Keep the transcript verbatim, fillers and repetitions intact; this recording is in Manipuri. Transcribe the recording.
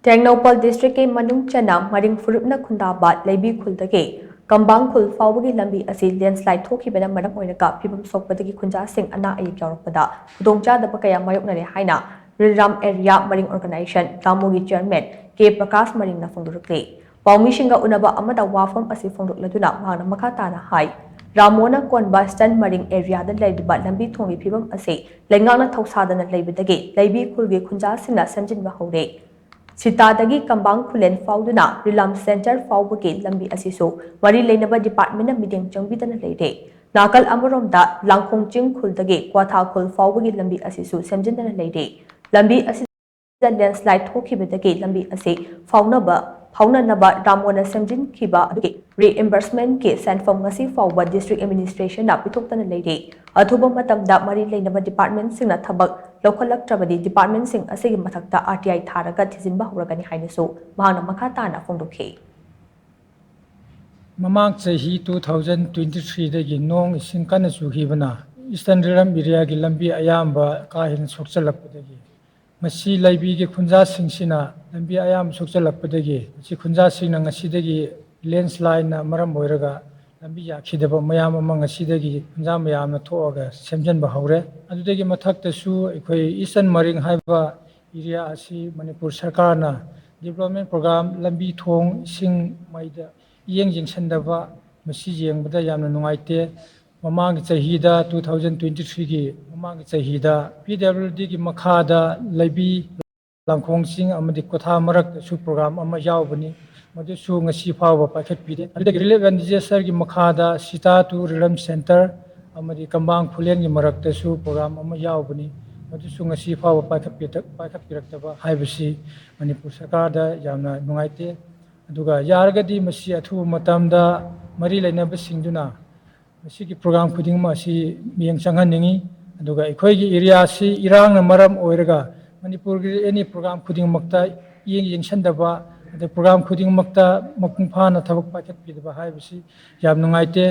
ꯇꯦꯡꯅꯧꯄꯜ ꯗꯤꯁꯇ꯭ꯔꯤꯛꯀꯤ ꯃꯅꯨꯡ ꯆꯟꯅ ꯃꯔꯤꯡ ꯐꯨꯔꯨꯞꯅ ꯈꯨꯟꯗꯥꯕ ꯂꯩꯕꯤ ꯈꯨꯜꯗꯒꯤ ꯀꯝꯕꯥꯡ ꯈꯨꯜ ꯐꯥꯎꯕꯒꯤ ꯂꯝꯕꯤ ꯑꯁꯤ ꯂꯦꯟꯁꯂꯥꯏꯗ ꯊꯣꯛꯈꯤꯕꯅ ꯃꯔꯝ ꯑꯣꯏꯔꯒ ꯐꯤꯕꯝ ꯁꯣꯛꯄꯗꯒꯤ ꯈꯨꯟꯖꯥꯁꯤꯡ ꯑꯅꯥ ꯑꯌꯦꯛ ꯌꯥꯎꯔꯛꯄꯗ ꯈꯨꯗꯣꯡꯆꯥꯗꯕ ꯀꯌꯥ ꯃꯥꯌꯣꯛꯅꯔꯦ ꯍꯥꯏꯅ ꯔꯤꯂꯥꯝ ꯑꯦꯔꯤꯌꯥ ꯃꯔꯤꯡ ꯑꯣꯔꯒꯅꯥꯏꯖꯦꯁꯟ ꯗꯥꯃꯣꯒꯤ ꯆꯤꯌꯔꯃꯦꯟ ꯀꯦ ꯄ꯭ꯔꯀꯥꯁ ꯃꯔꯤꯡꯅ ꯐꯣꯡꯗꯣꯔꯛꯂꯤ꯫ ꯄꯥꯎꯃꯤꯁꯤꯡꯒ ꯎꯅꯕ ꯑꯃꯗ ꯋꯥꯐꯝ ꯑꯁꯤ ꯐꯣꯡꯗꯣꯛꯂꯗꯨꯅ ꯃꯍꯥꯛꯅ ꯃꯈꯥ ꯇꯥꯅ ꯍꯥꯏ, ꯔꯥꯃꯣꯅ ꯀꯣꯟꯕ ꯁ꯭ꯇꯟ ꯃꯔꯤꯡ ꯑꯦꯔꯤꯌꯥꯗ ꯂꯩꯔꯤꯕ ꯂꯝꯕꯤ ꯊꯣꯡꯒꯤ ꯐꯤꯕꯝ ꯑꯁꯤ ꯂꯩꯉꯥꯛꯅ ꯊꯧꯁꯥꯗꯅ ꯂꯩꯕꯗꯒꯤ ꯂꯩꯕꯤ ꯈꯨꯜꯒꯤ ꯈꯨꯟꯖꯥꯁꯤꯡꯅ ꯁꯦꯝꯖꯤꯟꯕ ꯍꯧꯔꯦ꯫ ꯁꯤꯇꯥꯗꯒꯤ ꯀꯝꯕꯥꯡ ꯈꯨꯂꯦꯟ ꯐꯥꯎꯗꯨꯅ ꯔꯤꯂꯥꯝ ꯁꯦꯟꯇꯔ ꯐꯥꯎꯕꯒꯤ ꯂꯝꯕꯤ ꯑꯁꯤꯁꯨ ꯃꯔꯤ ꯂꯩꯅꯕ ꯗꯤꯄꯥꯔꯠꯃꯦꯟꯅ ꯃꯤꯠꯌꯦꯡ ꯆꯪꯕꯤꯗꯅ ꯂꯩꯔꯦ꯫ ꯅꯥꯀꯜ ꯑꯃꯔꯣꯝꯗ ꯂꯥꯡꯈꯣꯡ ꯆꯤꯡ ꯈꯨꯜꯗꯒꯤ ꯀ꯭ꯋꯥꯊꯥ ꯈꯨꯜ ꯐꯥꯎꯕꯒꯤ ꯂꯝꯕꯤ ꯑꯁꯤꯁꯨ ꯁꯦꯝꯖꯤꯟꯗꯅ ꯂꯩꯔꯦ꯫ ꯂꯝꯕꯤ ꯑꯁꯤꯗ ꯂꯦꯟꯁꯂꯥꯏꯗ ꯊꯣꯛꯈꯤꯕꯗꯒꯤ ꯂꯝꯕꯤ ꯑꯁꯤ ꯐꯥꯎꯅꯕ ꯐꯥꯎꯅꯅꯕ ꯔꯥꯃꯣꯅ ꯁꯦꯝꯖꯤꯟꯈꯤꯕ ꯑꯗꯨꯒꯤ ꯔꯤꯏꯝꯕꯔꯁꯃꯦꯟꯠꯀꯤ ꯁꯦꯟꯐꯝ ꯉꯁꯤ ꯐꯥꯎꯕ ꯗꯤꯁꯇ꯭ꯔꯤꯛ ꯑꯦꯗꯃꯤꯅꯤꯁꯇ꯭ꯔꯦꯁꯟꯅ ꯄꯤꯊꯣꯛꯇꯅ ꯂꯩꯔꯤ꯫ ꯑꯊꯨꯕ ꯃꯇꯝꯗ ꯃꯔꯤ ꯂꯩꯅꯕ ꯗꯤꯄꯥꯔꯠꯃꯦꯟꯠꯁꯤꯡꯅ ꯊꯕꯛ ꯂꯧꯈꯠꯂꯛꯇ꯭ꯔꯕꯗꯤ ꯗꯤꯄꯥꯔꯠꯃꯦꯟꯠꯁꯤꯡ ꯑꯁꯤꯒꯤ ꯃꯊꯛꯇ ꯑꯥꯔ ꯇꯤ ꯑꯥꯏ ꯊꯥꯔꯒ ꯊꯤꯖꯤꯟꯕ ꯍꯧꯔꯒꯅꯤ ꯍꯥꯏꯅꯁꯨ ꯃꯍꯥꯛꯅ ꯃꯈꯥ ꯇꯥꯅ ꯐꯣꯡꯗꯣꯛꯈꯤ꯫ ꯃꯃꯥꯡ ꯆꯍꯤ ꯇꯨ ꯊꯥꯎꯖꯟ ꯇ꯭ꯋꯦꯟꯇꯤ ꯊ꯭ꯔꯤꯗꯒꯤ ꯅꯣꯡ ꯏꯁꯤꯡ ꯀꯟꯅ ꯆꯨꯈꯤꯕꯅ ꯏꯁꯇꯔꯟ ꯔꯤꯂꯝ ꯑꯦꯔꯤꯌꯥꯒꯤ ꯂꯝꯕꯤ ꯑꯌꯥꯝꯕ ꯀꯥ ꯍꯦꯟꯅ ꯁꯣꯛꯆꯜꯂꯛꯄꯗꯒꯤ ꯉꯁꯤ ꯂꯩꯕꯤꯒꯤ ꯈꯨꯟꯖꯥꯁꯤꯡꯁꯤꯅ ꯂꯝꯕꯤ ꯑꯌꯥꯝꯕ ꯁꯣꯛꯆꯜꯂꯛꯄꯗꯒꯤ ꯉꯁꯤ ꯈꯨꯟꯖꯥꯁꯤꯡꯅ ꯉꯁꯤꯗꯒꯤ ꯂꯦꯟꯁꯂꯥꯏꯗꯅ ꯃꯔꯝ ꯑꯣꯏꯔꯒ ꯂꯝꯕꯤ ꯌꯥꯈꯤꯗꯕ ꯃꯌꯥꯝ ꯑꯃ ꯉꯁꯤꯗꯒꯤ ꯈꯨꯟꯖꯥ ꯃꯌꯥꯝꯅ ꯊꯣꯛꯑꯒ ꯁꯦꯝꯖꯤꯟꯕ ꯍꯧꯔꯦ꯫ ꯑꯗꯨꯗꯒꯤ ꯃꯊꯛꯇꯁꯨ ꯑꯩꯈꯣꯏ ꯏꯁꯇꯔꯟ ꯃꯔꯤꯡ ꯍꯥꯏꯕ ꯑꯦꯔꯤꯌꯥ ꯑꯁꯤ ꯃꯅꯤꯄꯨꯔ ꯁꯔꯀꯥꯔꯅ ꯗꯤꯕ꯭ꯂꯞꯃꯦꯟ ꯄ꯭ꯔꯣꯒ꯭ꯔꯥꯝ, ꯂꯝꯕꯤ ꯊꯣꯡ, ꯏꯁꯤꯡ ꯃꯩꯗ ꯏꯌꯦꯡ ꯌꯦꯡꯁꯤꯟꯗꯕ, ꯃꯁꯤ ꯌꯦꯡꯕꯗ ꯌꯥꯝꯅ ꯅꯨꯡꯉꯥꯏꯇꯦ꯫ ꯃꯃꯥꯡꯒꯤ ꯆꯍꯤꯗ, ꯇꯨ ꯊꯥꯎꯖꯟ ꯇ꯭ꯋꯦꯟꯇꯤ ꯊ꯭ꯔꯤꯒꯤ ꯃꯃꯥꯡꯒꯤ ꯆꯍꯤꯗ ꯄꯤ ꯗꯕ꯭ꯂꯤꯎ ꯗꯤꯒꯤ ꯃꯈꯥꯗ ꯂꯩꯕꯤ, ꯂꯥꯡꯈꯣꯡ ꯆꯤꯡ ꯑꯃꯗꯤ ꯀꯣꯊꯥ ꯃꯔꯛꯇꯁꯨ ꯄ꯭ꯔꯣꯒ꯭ꯔꯥꯝ ꯑꯃ ꯌꯥꯎꯕꯅꯤ, ꯃꯗꯨꯁꯨ ꯉꯁꯤ ꯐꯥꯎꯕ ꯄꯥꯏꯈꯠꯄꯤꯗꯦ꯫ ꯑꯗꯨꯗꯒꯤ ꯔꯤꯂꯤꯐ ꯑꯦꯟ ꯗꯤꯖꯥꯁꯇꯔꯒꯤ ꯃꯈꯥꯗ ꯁꯤꯇꯥ ꯇꯨ ꯔꯤꯂꯝ ꯁꯦꯟꯇꯔ ꯑꯃꯗꯤ ꯀꯝꯕꯥꯡ ꯈꯨꯂꯦꯟꯒꯤ ꯃꯔꯛꯇꯁꯨ ꯄ꯭ꯔꯣꯒ꯭ꯔꯥꯝ ꯑꯃ ꯌꯥꯎꯕꯅꯤ, ꯃꯗꯨꯁꯨ ꯉꯁꯤ ꯐꯥꯎꯕ ꯄꯥꯏꯈꯠꯄꯤꯔꯛꯇ-, ꯄꯥꯏꯈꯠꯄꯤꯔꯛꯇꯕ ꯍꯥꯏꯕꯁꯤ ꯃꯅꯤꯄꯨꯔ ꯁꯔꯀꯥꯔꯗ ꯌꯥꯝꯅ ꯅꯨꯡꯉꯥꯏꯇꯦ꯫ ꯑꯗꯨꯒ ꯌꯥꯔꯒꯗꯤ ꯃꯁꯤ ꯑꯊꯨꯕ ꯃꯇꯝꯗ ꯃꯔꯤ ꯂꯩꯅꯕꯁꯤꯡꯗꯨꯅ ꯃꯁꯤꯒꯤ ꯄ꯭ꯔꯣꯒ꯭ꯔꯥꯝ ꯈꯨꯗꯤꯡꯃꯛ ꯑꯁꯤ ꯃꯤꯠꯌꯦꯡ ꯆꯪꯍꯟꯅꯤꯡꯏ꯫ ꯑꯗꯨꯒ ꯑꯩꯈꯣꯏꯒꯤ ꯑꯦꯔꯤꯌꯥꯁꯤ ꯏꯔꯥꯡꯅ ꯃꯔꯝ ꯑꯣꯏꯔꯒ ꯃꯅꯤꯄꯨꯔꯒꯤ ꯑꯦꯅꯤ ꯄ꯭ꯔꯣꯒ꯭ꯔꯥꯝ ꯈꯨꯗꯤꯡꯃꯛꯇ ꯃꯤꯠꯌꯦꯡ ꯌꯦꯡꯁꯤꯟꯗꯕ, ꯑꯗꯩ ꯄ꯭ꯔꯣꯒ꯭ꯔꯥꯝ ꯈꯨꯗꯤꯡꯃꯛꯇ ꯃꯄꯨꯡ ꯐꯥꯅ ꯊꯕꯛ ꯄꯥꯏꯈꯠꯄꯤꯗꯕ ꯍꯥꯏꯕꯁꯤ ꯌꯥꯝ ꯅꯨꯡꯉꯥꯏꯇꯦ꯫